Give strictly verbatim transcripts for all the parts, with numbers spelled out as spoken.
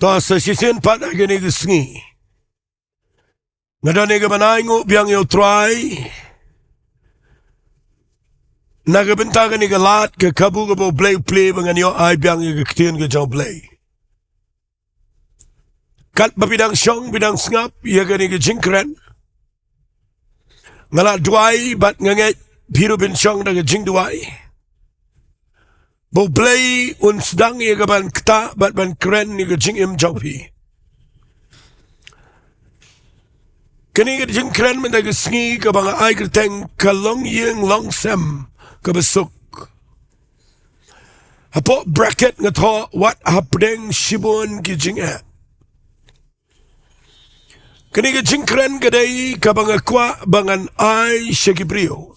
To sa shisien pat ha kane ka sngi nga don ïa ka ban ainguh biang ïa U Trai na ka bynta kane ka lad ka kabu kaba U Blei u plie ba ngan ïoh ai biang ïa ka ktien ka jong U Blei. Katba phi dang shong phi dang sngap ïa kane ka jingkren, nga la duwai bad nga ngeit phi ruh phin shong da ka jingduwai ba U Blei un sdang ïa ka ban ktah bad ban kren ïa ka jingim jong phi. Kane ka jingkren mynta ka sngi kaba nga ai kyrteng ka longïing longsem kaba suk. Hapoh bracket nga thoh wat hapdeng shibun ki jingeh. Kane ka jingkren ka dei kaba nga kwah ba ngan ai sha ki briew.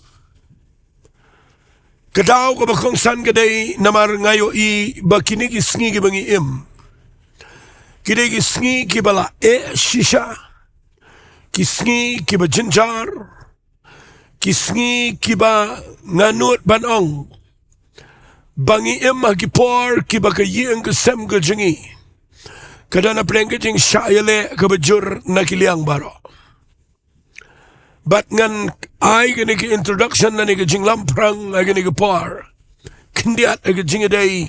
Ka daw kaba kongsan ka dei namar nga ïohi ba kine ki sngi kiba ngi im, ki dei ki sngi kiba la eh shisha, ki sngi kiba jynjar, ki sngi kiba nga nud ban ong ba ngi im ha ki por kiba ka ïing ka sem ka jong ngi ka don hapdeng ka jingshah ïaleh kaba jur na ki liang baroh. Bad ngan ai kane ka introduction lane ka jinglamphrang ha kane ka por khyndiat ha ka jingïadei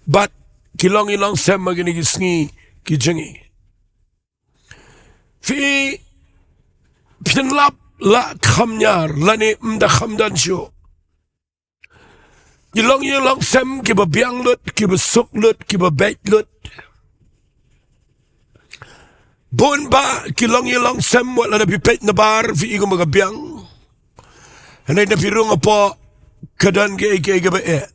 bad ki longïing longsem ha kine ki sngi ki jong ngi. Phi, phin lap la kham ñiar lane ym da kham don shuh. Ki longïing longsem kiba biang lut, kiba suk lut, kiba beit lut. Bun bah ki longïing longsem wat lada phi peit nabar phi i kumba ka biang. Hynrei lada phi rung hapoh ka don kiei kiei kiba eh.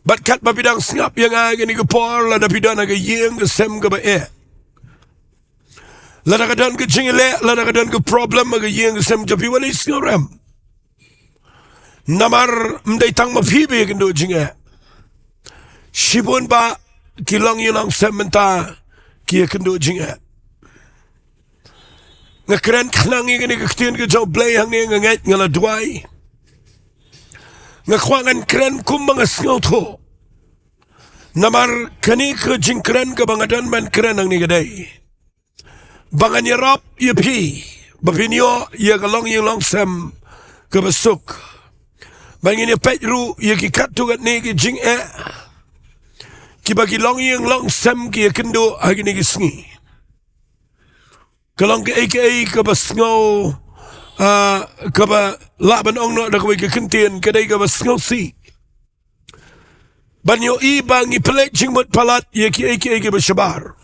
Bad katba phi dang sngap ïa nga ha kane ka por lada phi don ha ka ïing ka sem kaba eh, lada ka don ka jingïaleh, lada ka don ka problem ha ka ïing ka sem jong phi, wat leit sngewrem. Namar ym dei tang ma phi ba ïakynduh jingeh. Shibun bah ki longïing longsem mynta ki ïakynduh jingeh. Nga kren khnang ïa kane ka ktien ka jong U Blei hangne, nga ngeit, nga la duwai. Nga kwah ngan kren kumba nga sngewthuh. Namar kane ka jingkren kaba nga don ban kren hangne ka dei ba ngan ïarap ïa phi ba phin ïoh ïa ka longïing longsem kaba suk. Ba ngin ïa peit ruh ïa ki katto katne ki jingeh kiba ki longïing longsem ki ïakynduh ha kine ki sngi. Ka long kaei kaei kaba sngew, ah, kaba lah ban ong noh da kawei ka kyntien, ka dei kaba sngewsih ban ïohi ba ngi pynleit jingmut palat ïa kiei kiei kiba shabar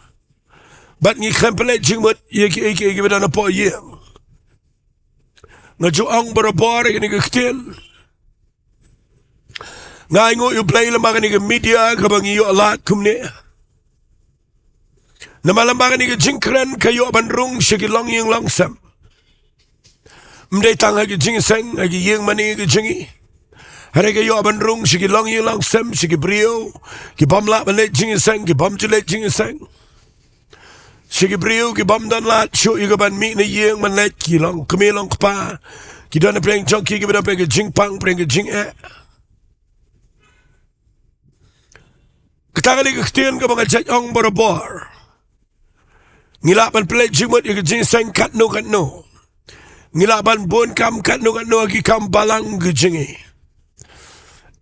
bad ngi khlem pynleit jingmut ïa kiei kiei kiba don hapoh ïing. Nga ju ong barabor ïa kane ka ktien. Nga ainguh ïa U Blei lyngba kane ka media kaba ngi ïoh lad kumne. Namar lyngba kane ka jingkren ka ïoh ban rung sha ki longïing longsem. Ym dei tang ha ki jingïaseng, ha ki ïing mane ki jong ngi, hynrei ka ïoh ban rung sha ki longïing longsem, sha ki briew ki bym lah ban leit jingïaseng, ki bym ju leit jingïaseng. Sha ki briew ki bym don lad shuh ïa ka ban mih na ïing ban leit, ki longkmie longkpa, ki don hapdeng jong ki kiba don hapdeng ka jingpang, hapdeng ka jingeh. Kata ka dei ka ktien kaba nga jait ong barabor. Ngi lah ban pynleit jingmut ïa ka jingïaseng katno katno. Ngi lah ban bun kam katno katno ha ki kam balang ki jong ngi.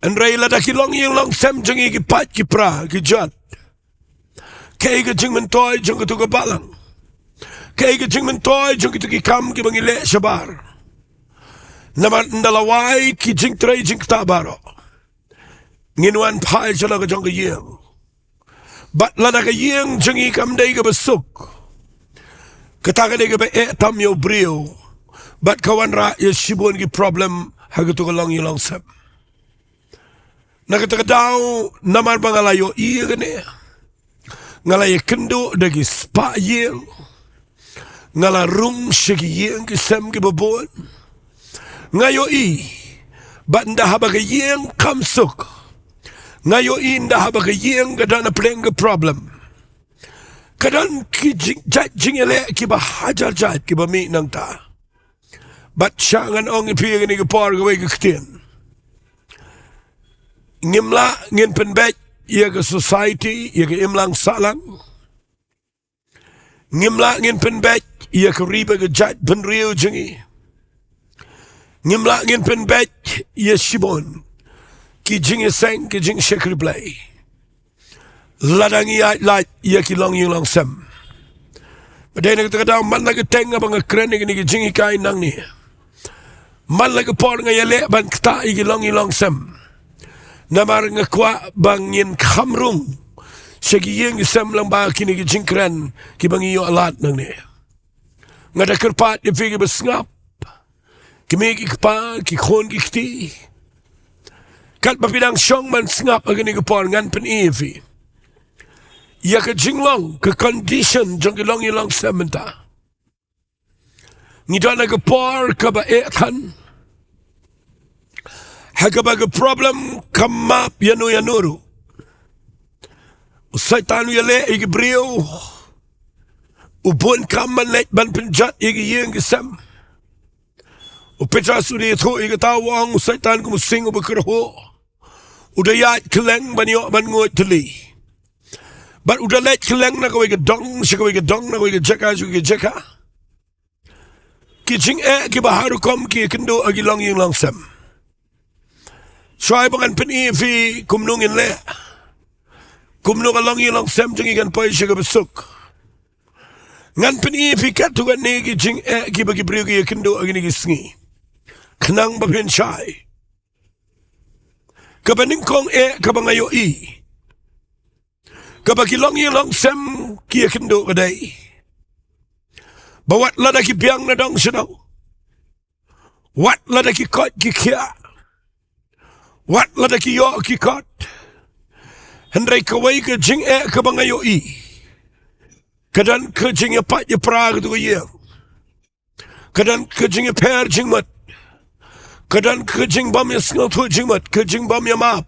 Hynrei lada ki longïing longsem jong ngi ki pait ki pra ki jot, kaei ka jingmyntoi jong katu ka balang? Kaei ka jingmyntoi jong kitu ki kam kiba ngi leh shabar? Namar ynda la wai ki jingtrei jingktah baroh, ngin wan phai sha la ka jong ka ïing. Bad lada ka ïing jong ngi kam dei kaba suk, kata ka dei kaba eh tam ïa u briew bad ka wanrah ïa shibun ki problem ha katu ka longïing longsem. Na kata ka daw, namar ba nga la ïohi ïa kane, nga la ïakynduh da ki spah ïing, nga la rung sha ki ïing ki sem kiba bun. Nga ïohi ba ynda haba ka ïing kam suk, nga ïohi ynda haba ka ïing ka don hapdeng ka problem, ka don ki jing, jait jingïaleh kiba hajar jait kiba mih nangta. Bad sha ngan ong ïa phi ïa kane ka por kawei ka ktien. Ngim lah ngin pynbeit ïa ka society, ïa ka imlang sahlang. Ngim lah ngin pynbeit ïa ka ri bad ka jaitbynriew jong ngi. Ngim lah ngin pynbeit ïa shibun ki jingïaseng, ki jingshakri Blei, lada ngi ïaid lait ïa ki longïing longsem. Bad dei na kata ka daw, man la ka teng haba nga kren ïa kine ki jinghikai nangne, man la ka por nga ïaleh ban ktah ïa ki longïing longsem. Namar nga kwah ba ngin kham rung sha ki ïing ki sem lyngba kine ki jingkren kiba ngi ïoh lad nangne. Nga da kyrpad ïa phi kiba sngap, ki mei ki kpa, ki khun ki kti, katba phi dang shong ban sngap ha kane ka por, ngan pyni ïa phi ïa ka jinglong, ka condition jong ki longïing longsem mynta. Ngi don ha ka por kaba eh than, ha kaba ka problem kam map ïano ïano ruh. U Soitan u ïaleh ïa ki briew, u bun kam ban leit ban pynjot ïa ki ïing ki sem. U Petros u da ïathuh ïa kata, u ong, u Soitan kum u sing uba kyrhuh, u da ïaid kylleng ban ïoh ban nguid tylli. Bad u da leit kylleng na kawei ka dong sha kawei ka dong, na kawei ka jaka sha kawei ka jaka. Ki jingeh kiba ha rukom ki ïakynduh ha ki longïing longsem. Shuwa ba ngan pyni ïa phi kumno ngin leh, kumno ka longïing longsem jong ngi kan poi sha kaba suk, ngan pyni ïa phi katto katne ki jingeh kiba ki briew ki ïakynduh ha kine ki sngi, khnang ba phin shai. Kaba nyngkong eh kaba nga ïohi kaba ki longïing longsem ki ïakynduh ka dei ba wat lada ki biang na dong sha dong, wat lada ki koit ki khiah, wat lada ki ïoh ki kot, hynrei kawei ka jingeh kaba nga ïohi, ka don ka jingïapait ïapra katu ka ïing. Ka don ka jingïapher jingmut, ka don ka jingbym ïasngewthuh jingmut, ka jingbym ïamap.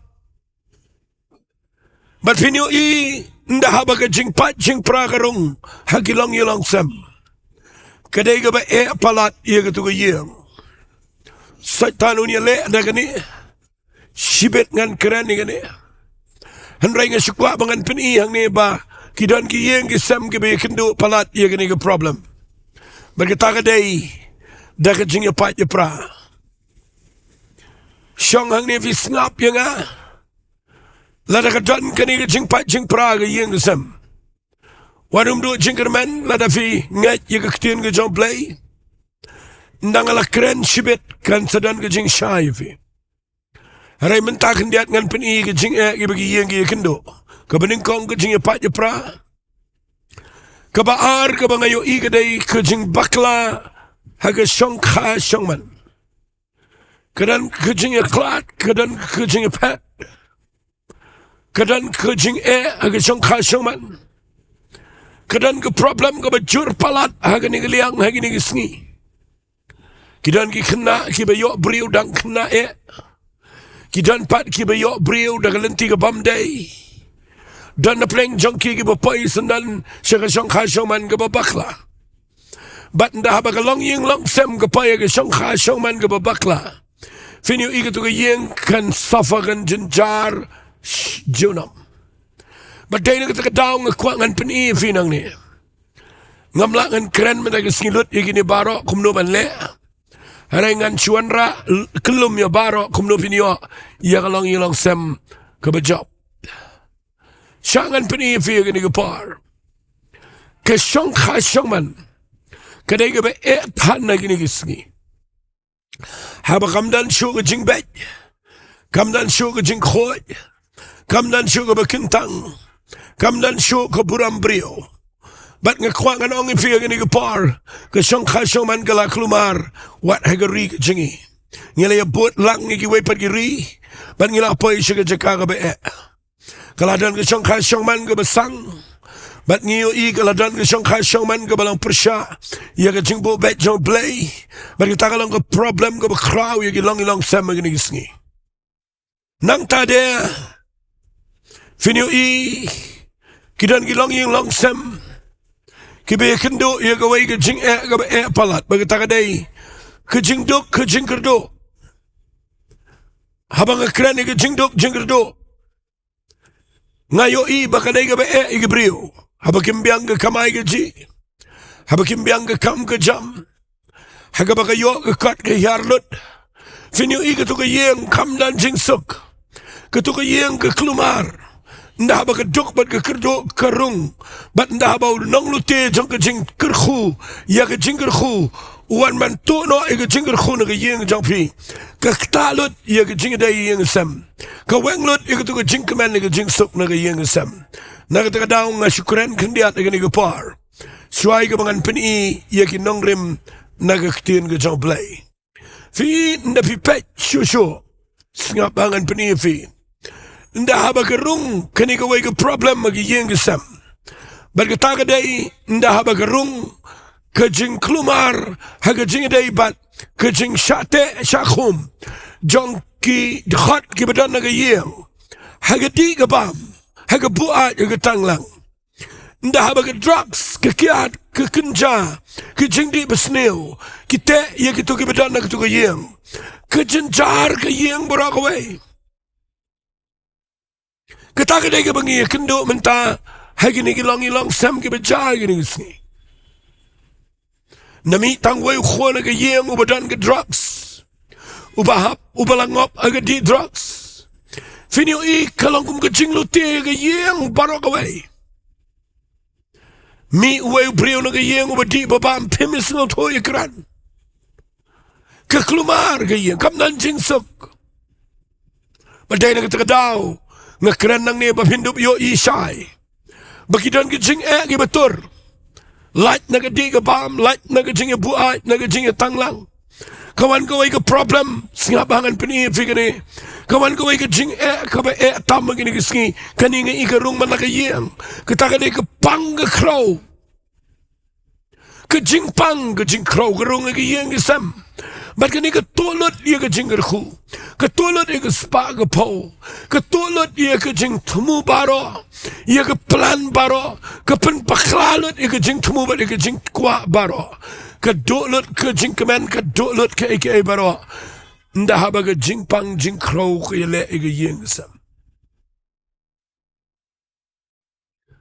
Bad phin ïohi, ynda haba ka jingpait jingpra ka rung ha ki longïing longsem, ka dei kaba eh palat ïa katu ka ïing. Soitan un ïaleh da kane. Shibit ngan kren ïa kane, hynrei nga shu kwah ba ngan pyni hangne ba ki don ki ïing ki sem kiba ïakynduh palat ïa kane ka problem. Bad kata ka dei da ka jingïapait ïapra. Shong hangne phi sngap ïa nga, lada ka don kane ka jingpait jingpra ha ka ïing ka sem, wat ym duh jingkyrmen lada phi ngeit ïa ka ktien ka jong U Blei. Ynda nga la kren shibit kan sa don ka jingshai ïa phi. Hynrei mynta khyndiat ngan pyni ïa ka jingeh kiba ki ïing ki ïakynduh. Kaba nyngkong ka jingïapait ïapra. Kaba ar kaba nga ïohi ka dei ka jingbakla ha ka shongkha shongman. Ka don ka jingïakhlad, ka don ka jingïaphet, ka don ka jingeh ha ka shongkha shongman. Ka don ka problem kaba jur palat ha kane ka liang, ha kine ki sngi. Ki don ki khynnah kiba ïoh briew dang khynnah eh. Ki don pat kiba ïoh briew da ka lynti kabym dei. Don na pdeng jong ki kiba poi syndon sha ka shongkha shongman kaba bakla. Bad ynda haba ka longïing longsem ka poi ha ka shongkha shongman kaba bakla, phin ïohi katu ka ïing kan suffer, kan jynjar junom. Bad dei na kata ka daw nga kwah ngan pyni ïa phi nangne. Ngam lah ngan kren mynta ka sngi lut ïa kine baroh kumno ban leh. Hynrei ngan shu wanrah kyllum ïa baroh kumno phin ïoh ïa ka longïing longsem kaba jop. Sha ngan pyni ïa phi ïa kane ka por. Ka shongkha shongman ka dei kaba eh than ha kine ki sngi. Haba kam don shuh ka jingbeit, kam don shuh ka jingkhuid, kam don shuh kaba kyntang, kam don shuh ka burom briew. Bad nga kwah ngan ong ïa phi ha kane ka por, ka shongkha shongman ka la kulmar wat ha ka ri ka jong ngi. Ngi la ïabud lang ïa kiwei pat ki ri bad ngi la poi sha ka jaka kaba eh. Ka la don ka shongkha shongman kaba sang. Bad ngi ïohi ka la don ka shongkha shongman kaba long pyrshah ïa ka jingbuh beit jong U Blei. Bad kata ka long ka problem kaba khraw ïa ki longïing longsem ha kine ki sngi. Nangta de phin ïohi ki don ki longïing longsem kiba ïakynduh ïa kawei ka jingeh kaba eh palat, bad kata ka dei ka jingduk ka jingkyrduh. Haba nga kren ïa ka jingduk jingkyrduh, Nga ïohi ba ka dei kaba eh ïa ki briew haba kim biang ka kamai kajih, haba kim biang ka kam ka jam, ha kaba ka ïoh ka kot ka hiar lut. Phin ïohi katu ka ïing kam don jingsuk, katu ka ïing ka kulmar. Ynda haba ka duk bad ka kyrduh ka rung, bad ynda haba u nonglute jong ka jingkyrkhu ïa ka jingkyrkhu u wan ban tuh noh ïa ka jingkyrkhu na ka ïing jong phi, ka ktah lut ïa ka jingïadei ïing sem, ka weng lut ïa katu ka jingkmen ïa ka jingsuk na ka ïing sem. Na kata ka daw nga shu kren khyndiat ïa kane ka por, shuwa ïa kaba ngan pyni ïa ki nongrim na ka ktien ka jong U Blei. Phi, ynda phi peit shuh shuh, sngap ba ngan pyni ïa phi. Ynda haba ka rung kane kawei ka problem ha ka ïing ka sem, bad kata ka dei ynda haba ka rung ka jingkulmar ha ka jingïadei bad ka jingshah teh shah khum jong ki dkhot kiba don ha ka ïing, ha ka dih ka bam, ha ka buaid, ha ka tanglang. Ynda haba ka drugs, ka kiad, ka kynja, ka jingdih basniew ki teh ïa kito kiba don ha katu ka ïing, ka jynjar ka ïing baroh kawei. Kata ka dei kaba ngi ïakynduh mynta ha kine ki longïing longsem kiba jia ha kine ki sngi. Na mih tang uwei u khun ha ka ïing uba don ka drugs, uba hap, uba la ngop ha ka dih drugs, phin ïohi ka long kum ka jinglute ha ka ïing baroh kawei. Mih uwei u briew na ka ïing uba dih ba bam, phim sngewthuh ïa kren. Ka kulmar ka ïing, kam don jingsuk. Bad dei na kata ka daw nga kren nangne ba phin dup ïohi shai ba ki don ki jingeh kiba tur. Lait na ka dih ka bam, lait na ka jingïabuaid, na ka jingïatanglang. Ka wan kawei ka problem, sngap ba ngan pyni ïa phi kane. Ka wan kawei ka jingeh kaba eh tam ha kine ki sngi. Kane nga i ka rung man la ka ïing. Kata ka dei ka pang ka khraw. Ka jingpang ka jingkhraw ka rung ha ka ïing ka sem. Bad kane ka tuh lut ïa ka jingkyrkhu, ka tuh lut ïa ka spah ka phew, ka tuh lut ïa ka jingthmu baroh, ïa ka plan baroh, ka pynpakla lut ïa ka jingthmu bad ïa ka jingkwah baroh. Ka duh lut ka jingkmen, ka duh lut kaei kaei baroh. Ynda haba ka jingpang jingkhraw ka ïaleh ïa ka ïing ka sem.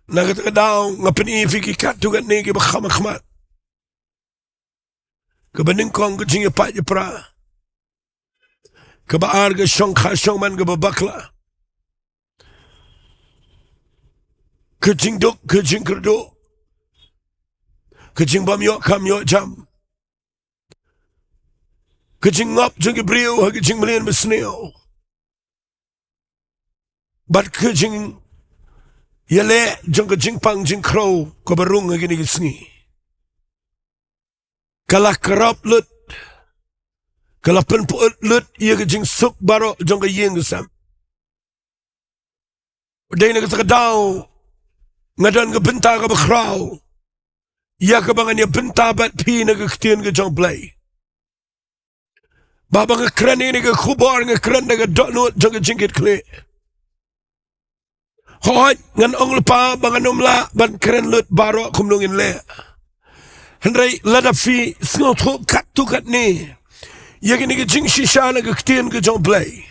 Na kata ka daw nga pyni ïa phi ki katto katne kiba kham ha khmat. Kaba nyngkong ka jingïapait ïapra. Kaba ar ka shongkha shongman kaba bakla. Ka jingduk ka jingkyrduh. Ka jingbym ïoh kam ïoh jam. Ka jingngop jong ki briew ha ka jingmlien basniew. Bad ka jingïaleh jong ka jingpang jingkhraw kaba rung ha kine ki sngi. Ka la kyrap lut, ka la pynpyut lut ïa ka jingsuk baroh jong ka ïing ka sem. Dei na kata ka daw nga don ka bynta kaba khraw ïa kaba ngan ïa bynta bad phi na ka ktien ka jong U Blei. Ba haba nga kren ïa kane ka khubor nga kren da ka dohnud jong ka jingkitkhlieh. Hooid, ngan ong lypa ba ngan ym lah ban kren lut baroh kumno ngin leh. Hynrei lada phi sngewthuh katto katne ïa kane ka jingshisha na ka ktien ka jong U Blei,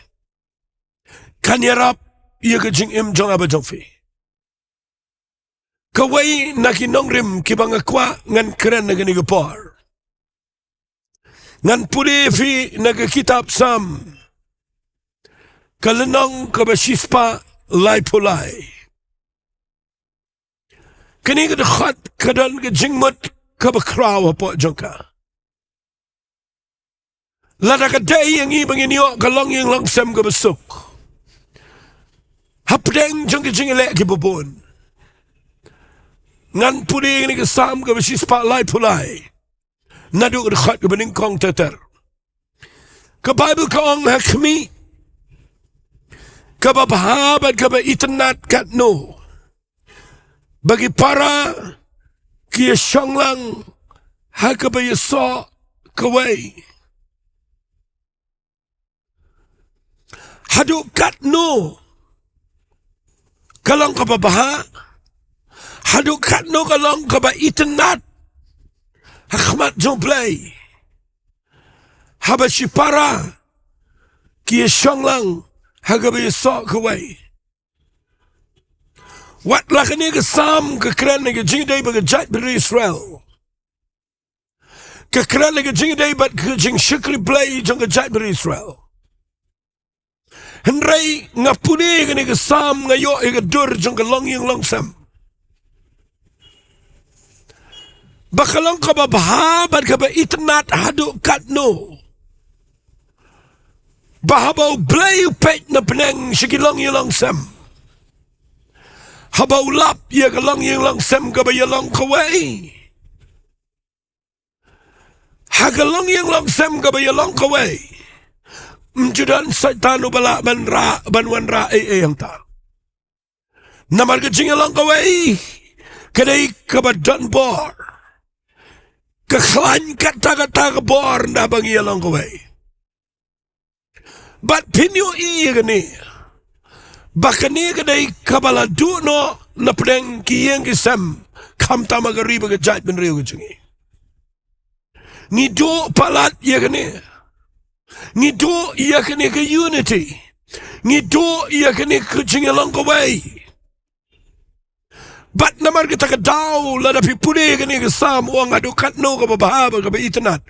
kan ïarap ïa ka jingim jong nga bad jong phi. Kawei na ki nongrim kiba nga kwah ngan kren ha kane ka por. Ngan pule ïa phi na ka kitab Salm, ka lynnong kaba shispah laiphew lai. Kane ka dkhot ka don ka jingmut kaba khraw hapoh jong ka. Lada ka dei ïa ngi ba ngin ïoh ka longïing longsem kaba suk hapdeng jong ki jingïaleh kiba bun. Ngan pule ïa kane ka Salm kaba shispah laiphew lai, naduh ka dkhot kaba nyngkong ter ter. Ka Baibl ka ong, ha khmih, kaba bha bad kaba itynnad katno ba ki para ki ïashong lang ha kaba ïasoh kawei. Haduh katno ka long kaba bha, haduh katno ka long kaba itynnad ha khmat jong U Blei, haba shipara ki ïashong lang ha kaba ïasoh kawei. Wat la kane ka Salm ka kren ïa ka jingïadei bad ka jaitbynriew Israel. Ka kren ïa ka jingïadei bad ka jingshakri Blei jong ka jaitbynriew Israel. Hynrei nga pule ïa kane ka Salm nga ïoh ïa ka dur jong ka longïing longsem. Ba ka long kaba bha bad kaba itynnad haduh katno. Ba haba U Blei u peit na bneng sha ki longïing longsem, haba u lap ïa ka longïing longsem kaba ïalong kawei, ha ka longïing longsem kaba ïalong kawei, ym ju don Soitan uba lah ban rah, ban wanrah ei ei hangta. Namar ka jingïalong kawei ka dei kaba don bor. Ka khlaiñ katta katta ka bor ynda ba ngi ïalong kawei. Bad phin ïohi ïa kane, ba kane ka dei kaba la duh noh na pdeng ki ïing ki sem, khamtam ha ka ri bad ka jaitbynriew ka jong ngi. Ngi duh palat ïa kane. Ngi duh ïa kane ka unity. Ngi duh ïa kane ka jingïalong kawei. Bad namar kata ka daw, lada phi pule ïa kane ka Salm, u ong haduh katno kaba bha bad kaba itynnad.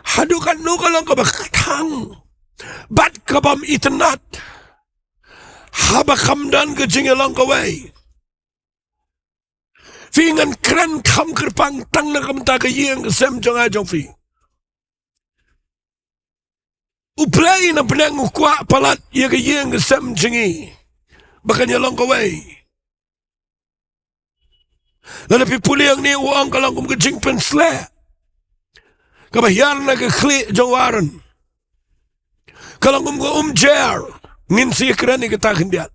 Haduh katno ka long kaba kthang bad kabym itynnad, haba kham don ka jingïalong kawei. Phi, ngan kren kham kyrpang tang na ka bynta ka ïing ka sem jong nga jong phi. U Blei na bneng u kwah palat ïa ka ïing ka sem jong ngi ba kan ïalong kawei. Lada phi pule hangne, u ong ka long kum ka jingpynsleh kaba hiar na ka khlieh jong u Aaron. Ka long kum ka umjer. Ngin sa ïakren ïa kata khyndiat.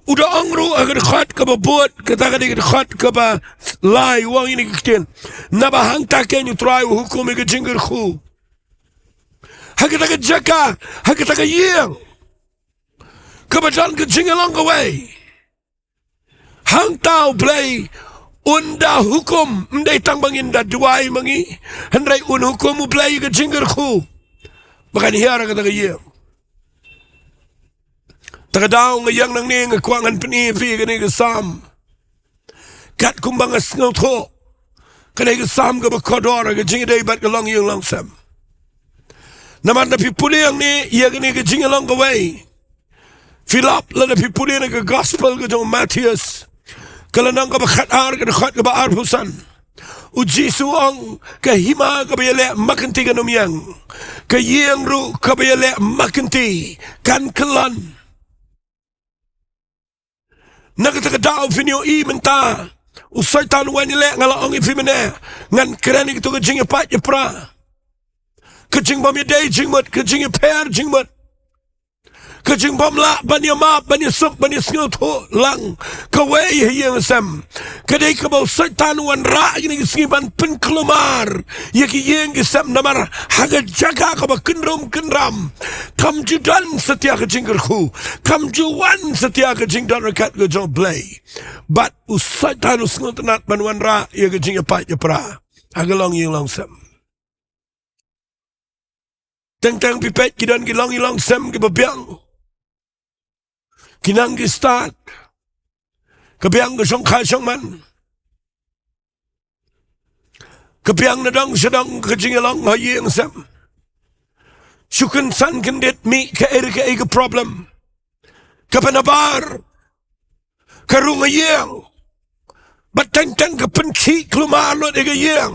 U da ong ruh ha ka dkhot kaba bud, kata ka dei ka dkhot kaba lai, u ong ïa kine ki ktien: Naba hangta keiñ U Trai u hukum ïa ka jingkyrkhu ha kata ka jaka, ha kata ka ïing kaba don ka jingïalong kawei. Hangta U Blei un da hukum, ym dei tang ba ngin da duwai ma ngi, hynrei un hukum U Blei ïa ka jingkyrkhu ba kan hiar ha kata ka ïing. Ta ka daw nga ïeng nangne, nga kwah ngan pyni ïa phi kane ka Salm. Katkum ba nga sngewthuh, kane ka Salm kaba kordor ha ka jingïadei bad ka longïing longsem. Namar lada phi pule hangne ïa kane ka jingïalong kawei, phi lap, lada phi pule na ka Gospel ka jong u Mathaios, ka lynnong kaba khatar, ka dkhot kaba arphew san, u Jisu u ong, ka hima kaba ïaleh ma kynti kan ym ïeng, ka ïing ruh kaba ïaleh ma kynti kan kyllon. Na kata ka daw phin ïohi mynta, u Soitan u wan ïaleh, nga la ong ïa phi mynne, ngan kren ïa kito ka jingïapait ïapra, ka jingbym ïadei jingmut, ka jingïapher jingmut, ka jingbym lah ban ïamap, ban ïasuk, ban ïasngewthuh lang kawei ha ïing ha sem. Ka dei kaba u Soitan u wanrah ïa kine ki sngi ban pynkulmar ïa ki ïing ki sem, namar ha ka jaka kaba kynrum kynram kam ju don satia ka jingkyrkhu, kam ju wan satia ka jingdon ryngkat ka jong U Blei. Bad u Soitan u sngewtynnad ban wanrah ïa ka jingïapait ïapra ha ka longïing longsem. Teng teng phi peit, ki don ki longïing longsem kiba biang. Ki nang ki stad. Ka biang ka shongkha shongman. Ka biang nadong shadong ka jingïalong ha ïing sem. Shu kynsan kyndit mih kaei re kaei ka problem. Kaba nabar ka rung ha ïing. Bad teng teng ka pynkhih kulmar lut ïa ka ïing.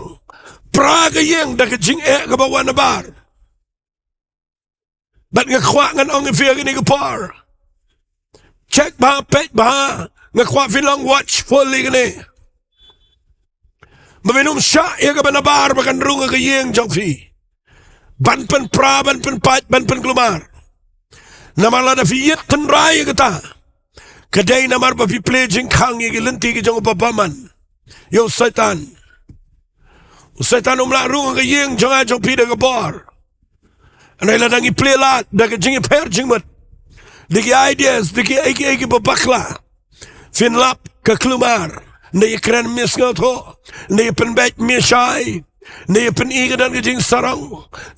Pra ka ïing da ka jingeh kaba wan nabar. Bad nga kwah ngan ong ïa phi ha kane ka por, check bha, peit bha. Nga kwah phin long watchful ïa kane, ba phin ym shah ïa kaba nabar ba kan rung ha ka ïing jong phi, ban pynpra, ban pynpait, ban pynkulmar. Namar lada phi ïit tynrai ïa kata, ka dei namar ba phi plie jingkhang ïa ki lynti ki jong u bymman, ïa u Soitan. U Soitan um lah rung ha ka ïing jong nga jong phi da ka bor. Hynrei lada ngi plie lad da ka jingïapher jingmut, da ki ideas, da kiei kiei kiba bakla, phin lap ka kulmar. Ynda ïakren ym ïasngewthuh, ynda ïapynbeit ym ïashai, Ne ïa pyni ka don ka jingsarong.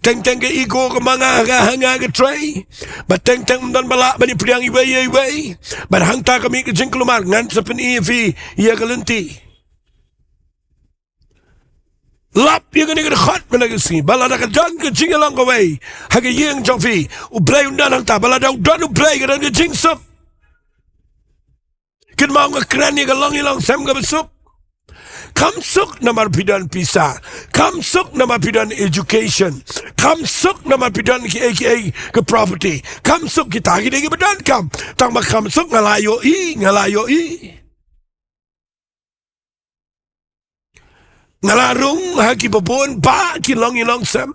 Teng teng ka ego ka ma nga ha nga ha nga ka trei. Bad teng teng ym don ba lah ban ïa pdiang iwei ïa iwei. Bad hangta ka mih ka jingkulmar, ngan sa pyni ïa phi ïa ka lynti. Lap ïa kane ka dkhot mynta ka sngi ba lada ka don ka jingïalong kawei ha ka ïing jong phi, U Blei un don hangta. Ba lada u don U Blei ka don ka jingsuk. Kynmaw nga kren ïa ka longïing longsem kaba suk. Kam suk namar phi don pisa. Kam suk namar phi don education. Kam suk namar phi don kiei kiei ka property. Kam suk kita ki dei kiba donkam. Tang ba kam suk nga la ïohi, nga la ïohi. Nga la rung ha kiba bun bah ki longïing longsem.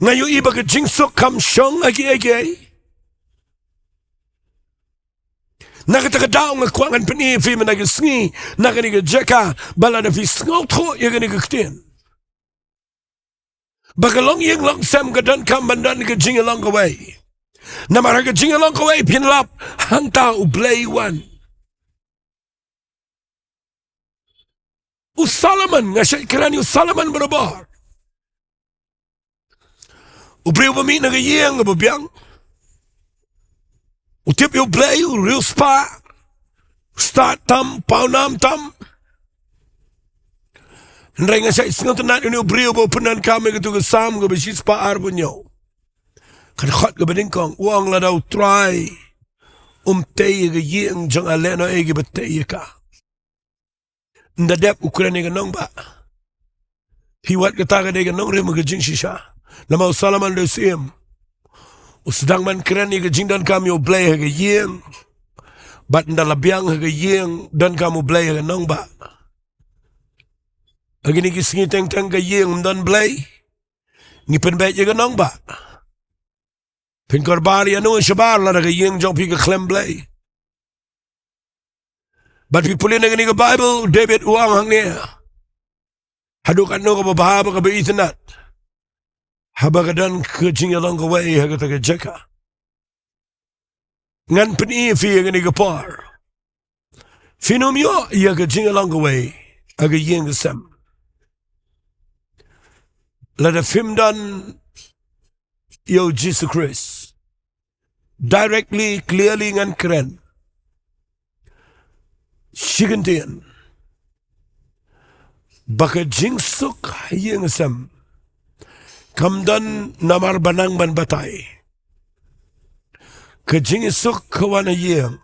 Nga ïohi ba ka jingsuk kam shong ha kiei kiei. Na kata ka daw nga kwah ngan pyni ïa phi mynta ka sngi na kane ka jaka ba lada phi sngewthuh ïa kane ka ktien. Ba ka longïing longsem ka donkam ban don ka jingïalong kawei. Namar ha ka jingïalong kawei phin lap hangta U Blei u wan. U Solomon, nga shait kren ïa u Solomon barabor. U briew ba mih na ka ïing kaba biang. U tip ïa U Blei, u riewspah. U stad tam, pawnam tam. Hynrei nga shait sngewtynnat ïa une u briew ba u pyndonkam ïa katu ka Salm kaba shispah arphew hynñiew. Ka dkhot kaba nyngkong, u ong lada U Trai um tei ïa ka ïing jong nga lehnohei kiba tei ïa ka. Ynda dep u kren ïa ka nongbah. Phi wad kata ka dei ka nongrim ka jingshisha. Namar u Solomon u dei u syiem. U sdang ban kren ïa ka jingdonkam ïa U Blei ha ka ïing. Bad ynda la biang ha ka ïing donkam U Blei ha ka nongbah. Ha kine ki sngi teng teng ka ïing ym don Blei. Ngi pynbeit ïa ka nongbah. Phin kyrpad ïa no shabar lada ka ïing jong phi ka khlem Blei. Bad phi pule na kane ka Baibl, u David u ong hangne. Haduh katno kaba bha bad kaba itynnat. Haba ka don ka jingïalong kawei ha kata ka jaka. Ngan pyni ïa phi ha kane ka por. Phin ym ïoh ïa ka jingïalong kawei ha ka ïing ka sem. Lada phim don ïa U Jisu Khrist. Directly, clearly ngan kren. Shi kyntien. Ba ka jingsuk ha ïing sem. Kam don namar ba nang ban batai. Ka jingsuk ka wan ha ïing.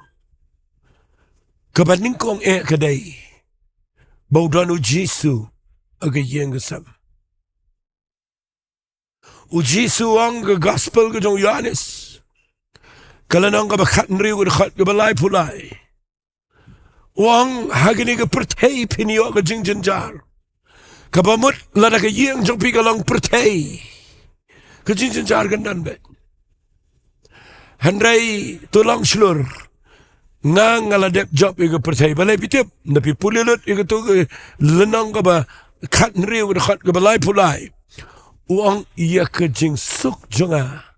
Kaba nyngkong eh ka dei. Ba u don U Jisu ha ka ïing ka sem. U Jisu u ong ha ka gospel ka jong u Ïohannes. Ka lynnong kaba khathynriew ka dkhot kaba laiphew lai. U ong ha kane ka pyrthei phin ïoh ka jingjynjar. Kaba mut lada ka ïing jong phi ka long pyrthei. Ka jingjynjar kan don beit. Hynrei to long shlur. Nga nga la dep jop ïa ka pyrthei. Balei phi tip? Ynda phi pule lut ïa katu ka lynnong kaba khathynriew ka dkhot kaba laiphew lai. U ong ïa ka jingsuk jong nga.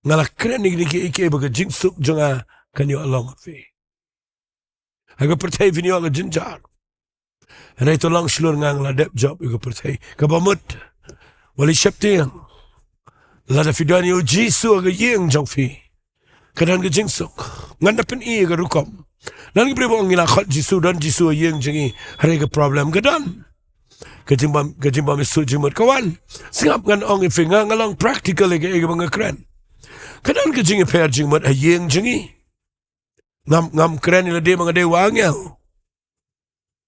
Nga la kren ïa kine kiei kiei ba ka jingsuk jong nga kan ïoh long ha phi. Ha ka pyrthei phin ïoh ka jynjar. Hynrei to long shlur, nga nga la dep jop ïa ka pyrthei. Kaba mut. Wat leit sheptieng. Lada phi don ïa U Jisu ha ka ïing jong phi. Ka don ka jingsuk. Ngan da pyni ïa ka rukom. Don ki briew ba ong ngi la khot Jisu, don Jisu ha ïing jong ngi. Hynrei ka problem ka don. Ka jingbym, ka jingbym ïasuh jingmut ka wan. Sngap ngan ong ïa phi, nga nga long practical ïa kaei kaba nga kren. Ka don ka jingïapher jingmut ha ïing jong ngi. Ngam, ngam kren ïa lade ba nga dei u angel.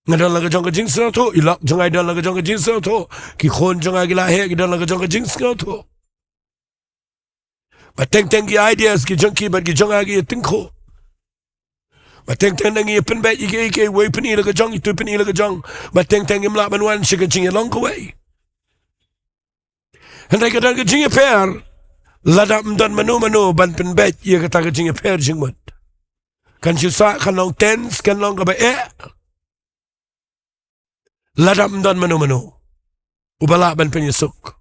Nga don la ka jong ka jingsngewthuh, i lok jong nga i don la ka jong ka jingsngewthuh. Ki khun jong nga ki la heh ki don la ka jong ka jingsngewthuh. Ba teng teng ki ideas ki jong ki bad ki jong nga ki ïatyngkhuh. Ba teng teng ngi ïa pynbeit ïa kiei kiei, wei pyni la ka jong, itu pyni la ka jong. Ba teng teng ngim lah ban wan sha ka jingïalong kawei. Hynrei ka don ka jingïapher, lada ym don mano mano ban pynbeit ïa kata ka jingïapher jingmut. Kan shu sah kan long tense, kan long kaba eh. Lada ym don mano mano uba lah ban pynïasuk.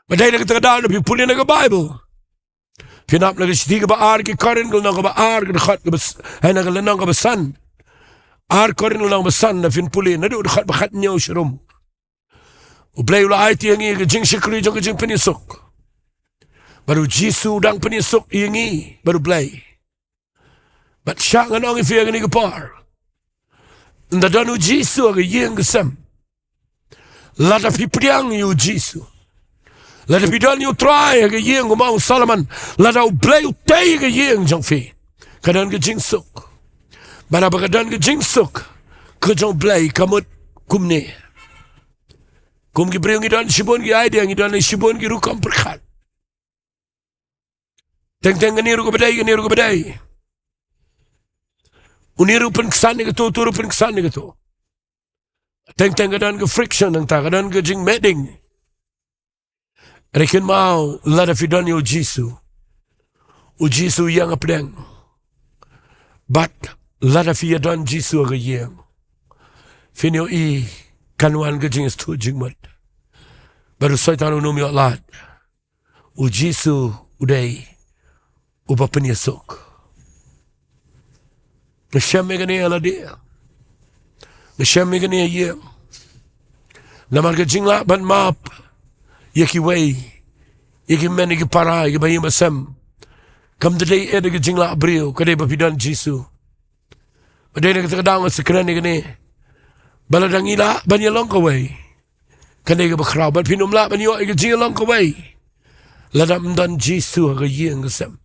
Ba dei na kata ka daw lada phi pule na ka Baibl. Phin ap na ka shithi kaba ar ki Korinth, ka lynnong kaba ar, ka dkhot kaba s-, eh, na ka lynnong kaba san. Ar Korinth lynnong ba san, lada phin pule naduh dkhot ba khathynñiew sharum. U Blei u la aiti ïa ngi ka jingshakri jong ka jingpynïasuk. Bad u Jisu u dang pynïasuk ïa ngi bad u Blei. Bad shah ngan ong ïa phi ha kane ka por, ynda don u Jisu ha ka ïing ka sem, lada phi pdiang ïa u Jisu, lada phi don ïa u Trai ha ka ïing kum u Solomon, lada u Blei u tei ha ka ïing jong phi, ka don ka jingsuk. Bad haba ka don ka jingsuk ka jong u Blei, ka mut kumne. Kum ki briew ngi don shibun ki idea, ngi don shibun ki rukom pyrkhat. Teng teng kane ruh kaba dei, kane ruh kaba dei. Une ruh pynksan ïa kato, uto ruh pynksan ïa kato. Teng teng ka don ka friction, nangta ka don ka jingmehding. Hynrei kynmaw, lada phi don ïa u Jisu, u Jisu u ïeng hapdeng. Bad lada phi ïa don Jisu ha ka ïing, phin ïohi kan wan ka jingïasyllok jingmut. Bad u Soitan um ïoh lad. U Jisu u dei uba pynïasuk. Nga shem ïa kane ïa lade, nga shem ïa kane ïa ïing. Namar ka jinglah ban map ïa kiwei, ïa ki hynmen, ïa ki para, ïa ki bahaïing bahasem, kam dei eh da ka jinglah briew, ka dei ba phi don Jisu. Ba dei na kata ka daw nga sa kren ïa kane, ba lada ngi lah ban ïalong kawei, kane kaba khraw, bad phin ym lah ban ïoh ïa ka jingïalong kawei lada ym don Jisu ha ka ïing ka sem.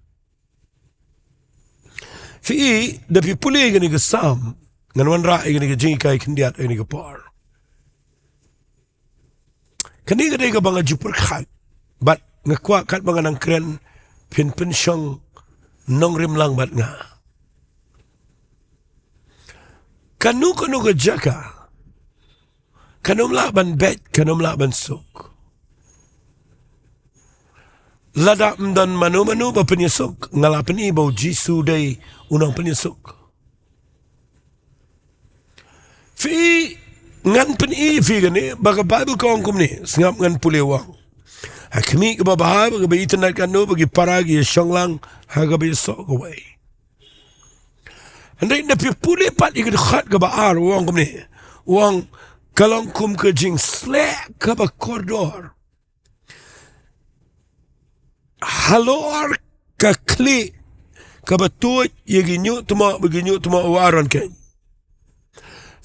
Phi i, da phi pule ïa kane ka Salm, ngan wanrah ïa kane ka jinghikai khyndiat ïa kane ka por. Kane ka dei kaba nga ju pyrkhat, bad nga kwah katba nga nang kren, phin pynshong nongrim lang bad nga. Kano kano ka jaka kan ym lah ban beit, kan ym lah ban suk lada ym don mano mano ba pynïasuk. Nga la pyni ba u Jisu u dei u nongpynïasuk. Phi, ngan pyni ïa phi kane, ba ka Baibl ka ong kumne, sngap ngan pule, u ong: Ha khmih kaba bha bad kaba itynnad katno ba ki para ki ïashong lang ha kaba ïasoh kawei. Hynrei lada phi pule pat ïa ka dkhot kaba ar, u ong kumne, u ong: Ka long kum ka jingsleh kaba kordor halor ka khlieh kaba tuid ïa ki ñiuhtmoh, ba ki ñiuhtmoh u Aaron keiñ.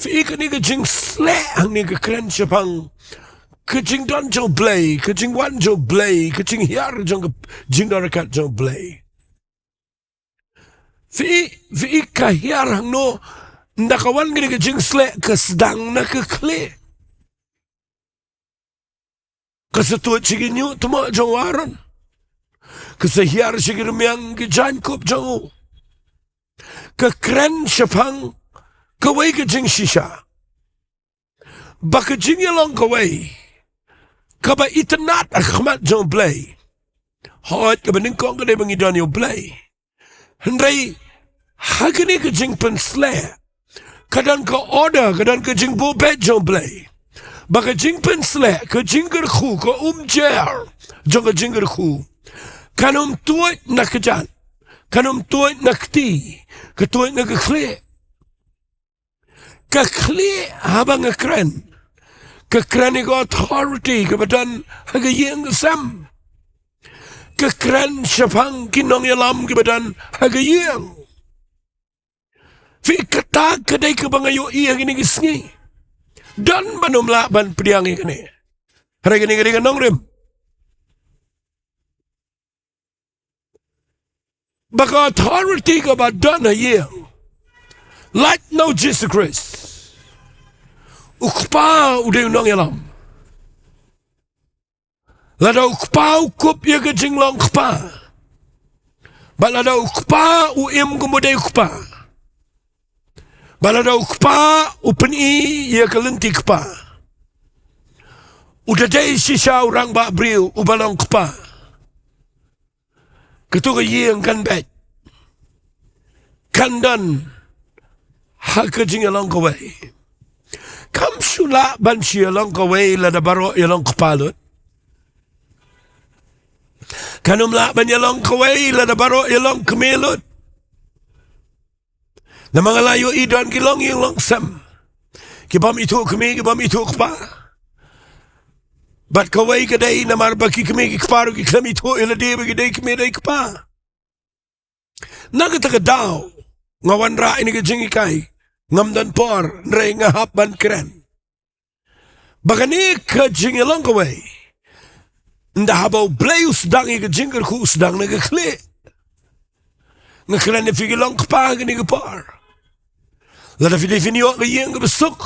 Phi i, kane ka jingsleh hangne ka kren shaphang ka jingdon jong u Blei, ka jingwan jong u Blei, ka jinghiar jong ka jingdon ryngkat jong u Blei. Phi i, phi i, ka hiar hangno ynda ka wan kane ka jingsleh? Ka sdang na ka khlieh. Ka sa tuid sha ki ñiuhtmoh jong u Aaron. Ka sa hiar sha ki rmiang ki jaiñkup jong u. Ka kren shaphang kawei ka jingshisha, ba ka jingïalong kawei kaba itynnad ha khmat jong u Blei. Hooid, kaba nyngkong ka dei ba ngi don ïa u Blei. Hynrei ha kane ka jingpynsleh ka don ka order, ka don ka jingbuh beit jong u Blei, ba ka jingpynsleh, ka jingkyrkhu, ka umjer jong ka jingkyrkhu kan ym tuid na kjat, kan ym tuid na kti, ka tuid na ka khlieh. Ka khlieh, haba nga kren, ka kren ïa ka authority kaba don ha ka ïing ka sem. Ka kren shaphang ki nongïalam kiba don ha ka ïing. Phi, kata ka dei kaba nga ïohi ha kine ki sngi. Don ban ym lah ban pdiang ïa kane. Hynrei kane ka dei ka nongrim. Ba ka authority kaba don ha ïing, lait na u Jisu Khrist. U Kpa u dei u nongïalam. Lada u Kpa u kup ïa ka jinglong kpa, bad lada u Kpa u im kum u dei u kpa, bad lada u Kpa u pyni ïa ka lynti kpa, u da dei shisha u rangbah briew uba long kpa. Kato ka ïing kan beit, kan don ha ka jingïalong kawei. Kam shu lah ban shu ïalong kawei lada baroh ïalong kpa lut. Kan ym lah ban ïalong kawei lada baroh ïalong kmie lut. Namar nga la ïohi don ki longïing longsem, ki bym ithuh kmie, ki bym ithuh kpa. Bad kawei ka dei namar ba ki kmie ki kpa ruh ki khlem ithuh ïa lade ba ki dei kmie dei kpa. Na kata ka daw nga wanrah ïa kane ka jinghikai, ngam don por, hynrei nga hap ban kren. Ba kane ka jingïalong kawei, ynda haba U Blei u sdang ïa ka jingkyrkhu, u sdang na ka khlieh. Nga kren ïa phi ki long kpa ha kane ka por. Lada phi dei phin ïoh ka ïing kaba suk,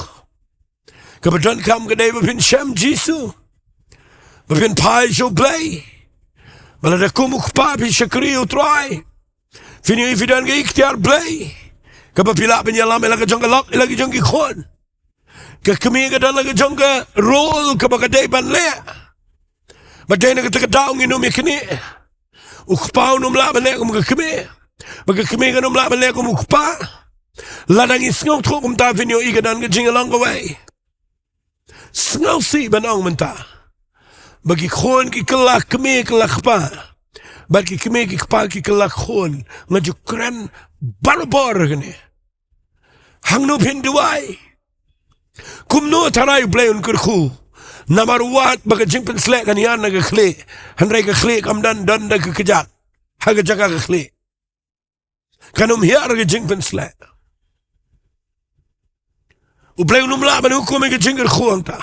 kaba donkam ka dei ba phin shem Jisu, ba phin phai sha U Blei. Ba lada kum u kpa phi shakri ïa U Trai, phin ïohi phi don ka iktiar Blei, kaba phi lah ban ïalam ïa la ka jong ka lok, ïa la ka jong ki khun. Ka kmie ka don la ka jong ka role kaba ka dei ban leh. Ba dei na kata ka daw ngin ym ïaknieh. U kpa un ym lah ban leh kum ka kmie, bad ka kmie kan ym lah ban leh kum u kpa. Lada ngi sngewthuh kumta, phin ïohi ka don ka jingïalong kawei. Sngewsih ban ong mynta ba ki khun ki kylla kmie kylla kpa, bad ki kmie ki kpa ki kylla khun. Nga ju kren barabor kane. Hangno phin duwai? Kumno tharai U Blei un kyrkhu? Namar wat ba ka jingpynsleh kan ïar na ka khlieh, hynrei ka khlieh kam don, don da ka kjat ha ka jaka ka khlieh. Kan ym hiar ka jingpynsleh. U Blei un ym lah ban hukum ïa ka jingkyrkhu hangta.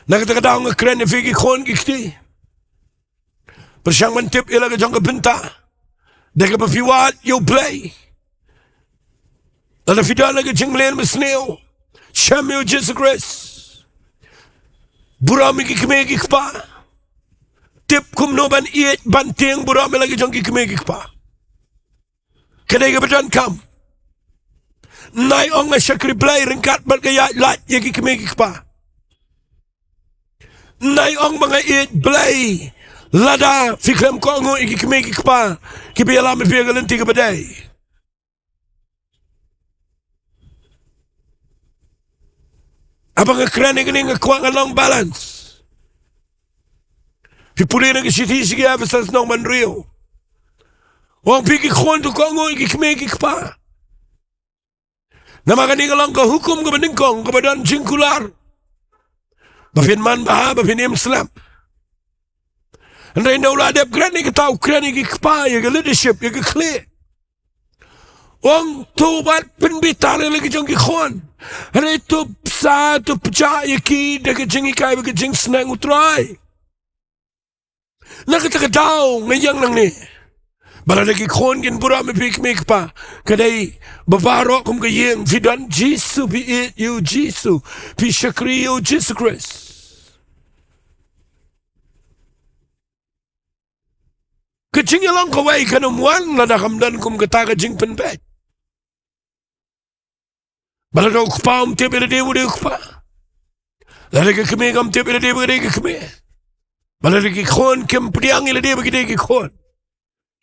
Na kata ka daw nga kren ïa phi ki khun ki kti. Pyrshang ban tip ïa la ka jong ka bynta da kaba phi wad ïa U Blei. Lada phi don la ka jingmlien basniew, shem ïa U Jisu Khrist. Burom ïa ki kmie ki kpa. Tip kumno ban ïeit ban tieng burom ïa la ka jong ki kmie ki kpa. Ka dei kaba donkam. Nai ong nga shakri Blei ryngkat bad ka ïaid lait ïa ki kmie ki kpa. Nai ong ba nga ïeit Blei lada phi khlem kohnguh ïa ki kmie ki kpa kiba ïalam ïa phi ha ka lynti kaba dei. Haba nga kren ïa kane nga kwah ngan long balance. Phi pule na ka shithi sha ki Ephesus nongbynriew, u ong phi ki khun to kohnguh ïa ki kmie ki kpa. Namar kane ka long ka hukum kaba nyngkong kaba don jingkular, ba phin manbha, ba phin im slem. Hynrei ynda u la dep kren ïa kata, u kren ïa ki kpa, ïa ka leadership, ïa ka khlieh. U ong to wat pynbitar ïa la ki jong ki khun. Hynrei to pynshai, to pynshai ïa ki da ka jinghikai bad ka jingsneng U Trai. Na kata ka daw nga ïeng nangne ba lada ki khun kin burom ïa phi ki kmie ki kpa, ka dei ba baroh kum ka ïing phi don Jisu, phi ïeit ïa U Jisu, phi shakri ïa U Jisu Khrist. Ka jingïalong kawei kan ym wan lada kam don kum kata ka jingpynbeit. Ba lada u kpa um tip ïa lade ba u dei u kpa, lada ka kmie kam tip ïa lade ba ka dei ka kmie, ba lada ki khun kim pdiang ïa lade ba ki dei ki khun,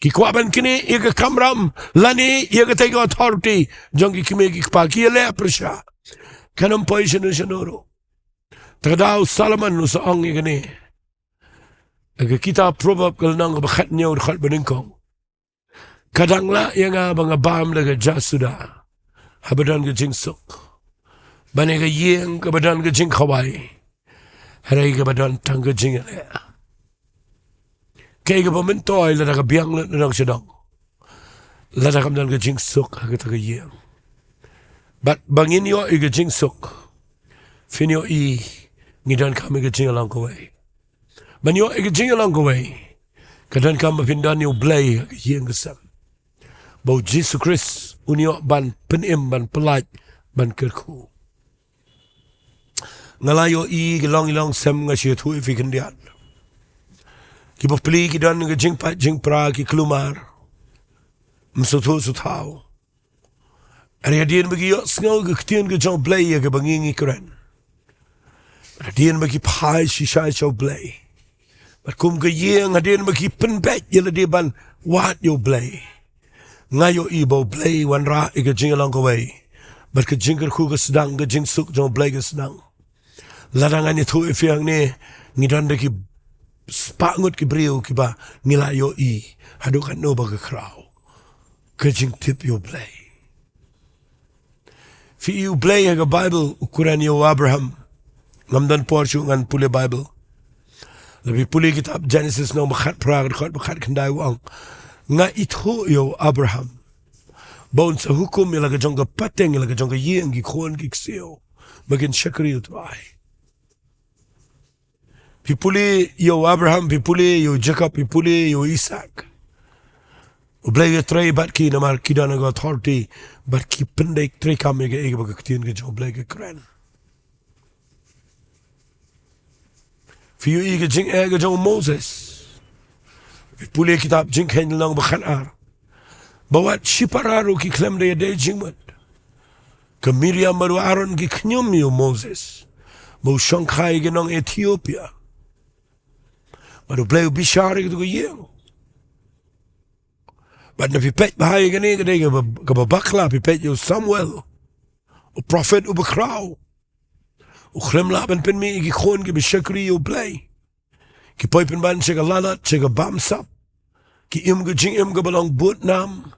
ki kwah ban knieh ïa ka kamram lane ïa katei ka authority jong ki kmie ki kpa, ki ïaleh pyrshah, kan ym poi shano shano ruh. Te ka daw Solomon u sa ong ïa kane ha ka kitab Proverb ka lynnong kaba khathynñiew, dkhot banyngkong: Ka dang lah ïa nga ba nga bam da ka jasuda haba don ka jingsuk, ban ïa ka ïing kaba don ka jingkhawai, hynrei kaba don tang ka jingïaleh. Kaei kaba myntoi lada ka biang lut na dong sha dong, lada kam don ka jingsuk ha kata ka ïing? Bad ba ngin ïoh ïa ka jingsuk, phin ïohi, ngi donkam ïa ka jingïalong kawei. Ban ïoh ïa ka jingïalong kawei, ka donkam ba phin don ïa U Blei ha ka ïing ka sem, ba U Jisu Khrist un ïoh ban pynim, ban pyllait, ban kyrkhu. Nga la ïohi ki longïing longsem, nga shu ïathuh ïa phi khyndiat, ki bapli ki don ka jingpait jingpra, ki kulmar, ym sngewthuh sngewthaw. Hynrei hadien ba ki ïohsngew ka ktien ka jong U Blei ïa kaba ngi ngi kren, hadien ba ki phai shisha sha U Blei, bad kum ka ïing hadien ba ki pynbeit ïa lade ban wad ïa U Blei, nga ïohi ba U Blei wanrah ïa ka jingïalong kawei, bad ka jingkyrkhu ka sdang, ka jingsuk jong U Blei ka sdang. Lada ngan ïathuh ïa phi hangne, ngi don da ki spah ngut ki briew kiba ngi la ïohi haduh katno ba ka khraw. ka jingtip ïa U Blei. Phi i U Blei ha ka Bible u kren ïa u Abraham. Ngam don por shuh ngan pule Bible. Lada phi pule kitab Genesis lynnong ba khatphra, ka dkhot ba khatkhyndai u ong, nga ithuh ïa u Abraham ba un sa hukum ïa la ka jong ka pateng, ïa la ka jong ka ïing, ki khun ki ksiew, ba kin shakri ïa U Trai. Phi pule ïa u Abraham, phi pule ïa u Jacob, phi pule ïa u Isaac. U Blei u ïatrei bad ki namar ki don ka authority, bad ki pyndei treikam ïa kaei kaba ka ktien ka jong U Blei ka kren. Phi ïohi ka jingeh ka jong u Moses. Phi pule kitab Jingkheiñ lynnong ba khatar. Ba wat shipara ruh ki khlem da ïadei jingmut. Ka Miriam bad u Aaron ki khñium ïa u Moses ba u shongkha ïa ki nong Ethiopia. Bad U Blei u bishar ïa katu ka ïing. Bad lada phi peit bha ïa kane ka dei kaba, kaba bakla, phi peit ïa u Samuel, u prophet uba khraw. U khlem lah ban pynmih ïa ki khun kiba shakri ïa U Blei. Ki poi pynban sha ka lalat, sha ka bamsap. Ki im ka jingim kaba long budnam.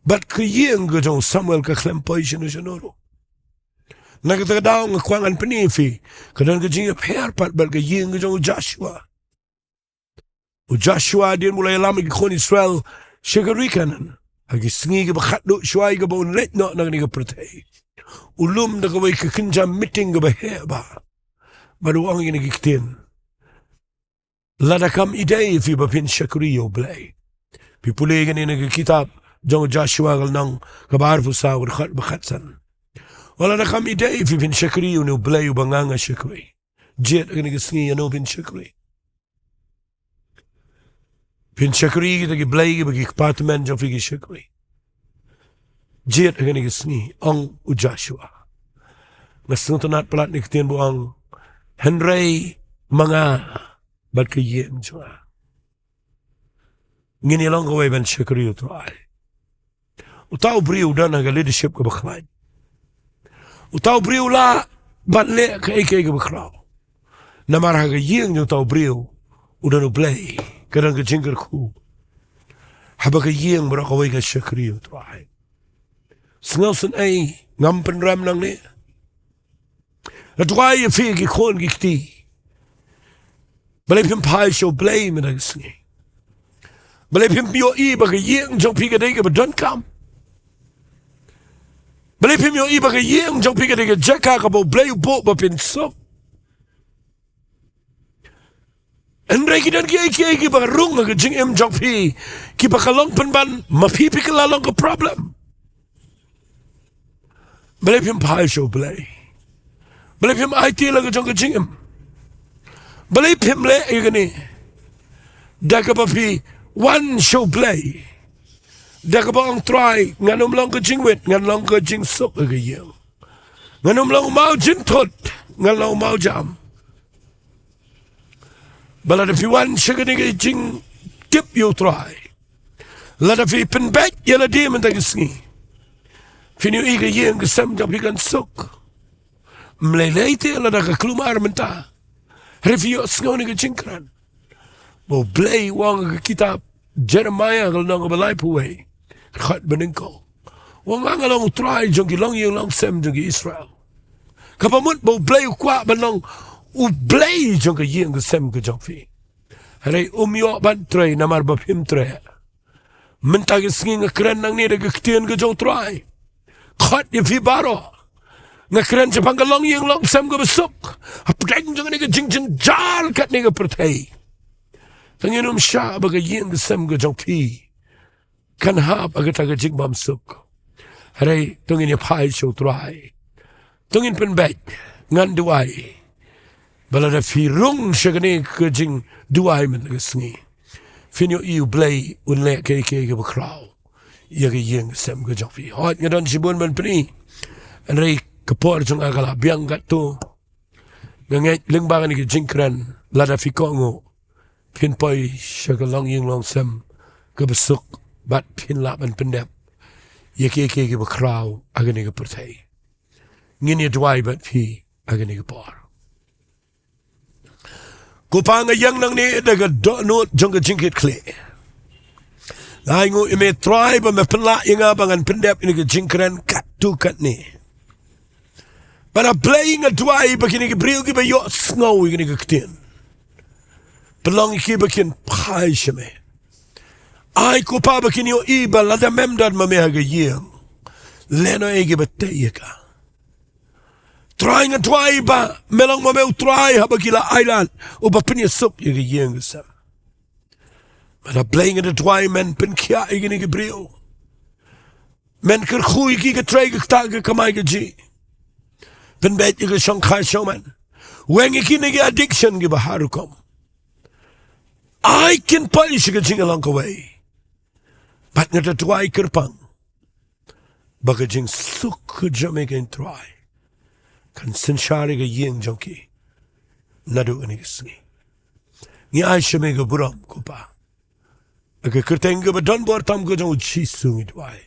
Bad ka ïing ka jong u Samuel ka khlem poi shano shano ruh. Na kata ka daw nga kwah ngan pyni ïa phi, ka don ka jingïapher pat bad ka ïing ka jong u Joshua. U Joshua hadien ba u la ïalam ïa ki khun Israel sha ka ri Kanaan, ha ki sngi kiba khatduh shuwa ïa kaba un leit noh na kane ka pyrthei, u lum da kawei ka kynja meeting kaba heh bha. Bad u ong ïa kine ki ktien: Lada kam ïadei ïa phi ba phin shakri ïa U Blei. Phi pule ïa kane na ka kitab jong u Joshua ka lynnong kaba arphew saw, ka dkhot ba khatsan. Lada kam ïadei ïa phi phin shakri ïa une U Blei uba nga nga shakri, jied ha kane ka sngi ïano phin shakri? Phin shakri kita ki blei kiba ki kpa tymmen jong phi ki shakri? Jied ha kane ka sngi, ong u Joshua. Nga sngewtynnat palat na ka ktien ba u ong, hynrei ma nga bad ka ïing jong nga, ngin ïalong kawei ban shakri ïa U Trai. Uta u briew u don ha ka leadership kaba khlaiñ. Uta u briew u lah ban leh kaei kaei kaba khraw. Namar ha ka ïing jong uta u briew u don U Blei, ka don ka jingkyrkhu. Haba ka ïing baroh kawei ka shakri ïa U Trai. Sngewsynei, ngam pynrem nangne. Nga duwai ïa phi ki khun ki kti. Balei phim phai sha U Blei mynta ka sngi? Balei phim ïohi ba ka ïing jong phi ka dei kaba donkam? Balei phim ïohi ba ka ïing jong phi ka dei ka jaka kaba U Blei u buh ba phin suk? Hynrei ki don kiei kiei kiba rung ha ka jingim jong phi, kiba ka long pynban ma phi phi kylla long ka problem. Balei phim phai sha U Blei? Balei phim aiti la ka jong ka jingim? Balei phim leh ïa kane? Da kaba phi wan sha U Blei, da kaba ong, Trai, ngan ym long ka jingwit, ngan long ka jingsuk ha ka ïing. Ngan ym long u maw jingthut, ngan long u maw jam. Ba lada phi wan sha kane ka jingtip ïa U Trai, lada phi pynbeit ïa lade mynta ka sngi, phin ïohi ka ïing ka sem jong phi kan suk. Ym lei lei te lada ka kulmar mynta, hynrei phi ïohsngew ïa kane ka jingkren ba U Blei u ong ha ka kitab Jeremaïah ka lynnong kaba laiphew wei, dkhot ba nyngkong. U ong, nga long U Trai jong ki longïing longsem jong ki Israel. Kaba mut ba U Blei u kwah ban long U Blei jong ka ïing ka sem ka jong phi. Hynrei um ïoh ban trei namar ba phim treh. Mynta ka sngi nga kren nangne da ka ktien ka jong U Trai. Khot ïa phi baroh. Nga kren shaphang ka longïing longsem kaba suk hapdeng jong kane ka jingjynjar katne ka pyrthei. To ngin ym shah ba ka ïing ka sem ka jong phi kan hap ha kata ka jingbymsuk. Hynrei to ngin ïa phai sha U Trai. To ngin pynbeit, ngan duwai ba lada phi rung sha kane ka jingduwai mynta ka sngi, phin ïohi U Blei un leh kiei kiei kiba khraw ïa ka ïing ka sem ka jong phi. Hooid, nga don shibun ban pyni, hynrei ka por jong nga ka la biang katto. Nga ngeit lyngba kane ka jingkren, lada phi kohnguh, phin poi sha ka longïing longsem kaba suk bad phin lah ban pyndep ïa kiei kiei kiba khraw ha kane ka pyrthei. Ngin ïa duwai bad phi ha kane ka por. Ko Pa, nga ïeng nangne da ka dohnud jong ka jingkitkhlieh. Ai nguh ïa me Trai ba me pynlah ïa nga ba ngan pyndep ïa kane ka jingkren katto katne. Bad A Blei nga duwai ba kine ki briew kiba ïohsngew ïa kane ka ktien, pynlong ïa ki ba kin phai sha me. Ai ko Pa ba kin ïohi ba lada mem don ma me ha ka ïing, lehnoh ïa kiba tei ïa ka. Trai nga duwai ba me long ma me U Trai haba ki la ailad, uba pynïasuk ïa ka ïing ka sem. Bad A Blei nga duwai men pynkhiah ïa kine ki briew. Men kyrkhu ïa ki ka trei ka ktah ka kamai ka jingim. Pynbeit ïa ka shongkha shongman. Weng ïa kine ki addiction kiba har rukom. Ai kin poi sha ka jingïalong kawei. Bad nga duwai kyrpang ba ka jingsuk ka jong me ko Trai kan synshar ïa ka ïing jong ki naduh kane ka sngi. Ngi ai sha me ka burom ko Pa. Ha ka kyrteng kaba don bor tam ka jong U Jisu ngi duwai.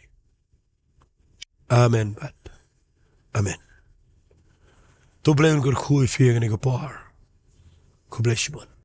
Amen bad amen. To U Blei un kyrkhu ïa phi ha kane ka por. Khublei shibun.